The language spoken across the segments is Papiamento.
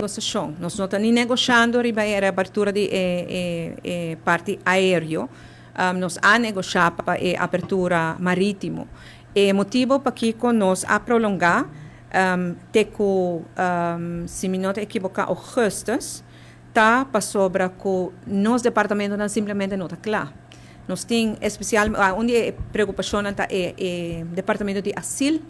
Negosiashon. Nos no ta ni negoshando riba e reapertura di e parti aereo. Nos a negoshá pa e apertura marítimo. E motibu pakiko nos a prolongá te ku, si mi no ta ekiboká, ougùstùs, ta pasobra ku nos departamentonan simplemente no ta kla. Nos tin espesial, un di e preokupashonnan ta e departamento di asil.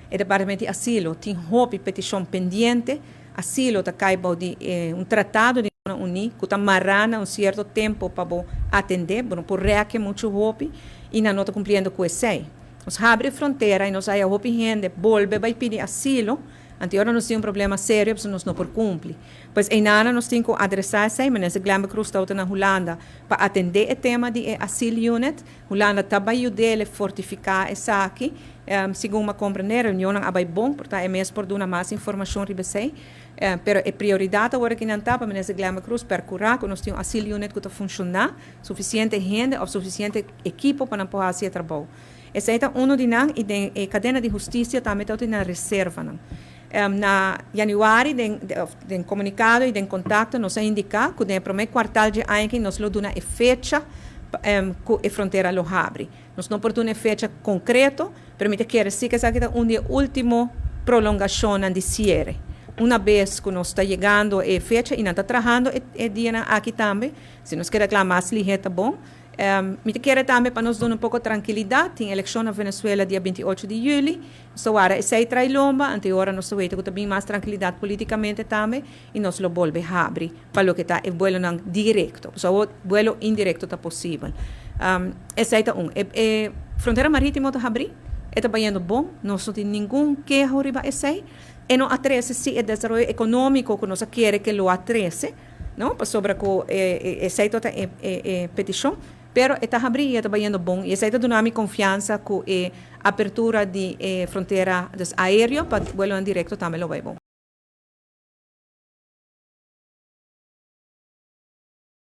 E departamento di asilo tin hopi petishon pendiente. Asilo ta kai bou di un tratado di Nacionnan Uní ku ta mará na un sierto tempu pa bo atendé, bo no por rèk'e muchu hopi i nan no ta kumpliendo ku esei. Nos habri e frontera i nos haya hopi hende bolbe bai pidi asilo, anto ora nos tin un problema serio pasobra nos no por kumpli. Pues einana nos tin ku adresá esei. Minister Glenbert Croes tabata na Hulanda pa atendé e tema di e asil unit. Hulanda ta bai yud'é fortifiká esaki. Segun m'a komprendé, reunionnan a bai bon, por ta e mes por duna mas informashon riba esei. Pero e prioridat awor aki nan ta pa Minister Glenbert Croes perkurá ku nos tin un asil unit ku ta funshoná, sufisiente hende òf sufisiente ekipo pa nan por hasi e trabou. Esei ta unu di nan i den e kadena di hustisia tambe ta tin nan reservanan. Na yanüari den den komunikado i den kontakto nos a indiká ku den e promé kuartal dje aña aki nos lo duna e fecha ku e frontera lo habri. Nos no por duna e fecha konkreto, pero mi ta kere si ku esaki ta un di e último prolongashonnan di siere. Una bes ku nos ta yegando e fecha i nan ta trahando e dianan aki tambe, si nos keda kla mas lihé ta bon. Mi ta kere tambe pa nos duna un poko trankilidat, tin elekshon na Venezuela dia 28 di yüli. Nos ta wara esei trai lomba, anto e ora nos ta weta ku ta bin mas trankilidat politikamente tambe i nos lo bolbe habri pa loke ta e buelonan direkto. Pasobra awor buelo indirekto ta posibel. Esei ta un. E frontera maritimo ta habrí, e ta bayendo bon, nos no tin ningun keho riba esei. E no a trese si e desaroyo ekonómiko ku nos a kere ke lo a trese, no, pasobra ku esei tabata e petishon. Pero e ta habrí i e ta bayendo bon i esei ta duna mi konfiansa ku e apertura di e frontera, dus aéreo, pa buelonan direkto tambe lo bai bon.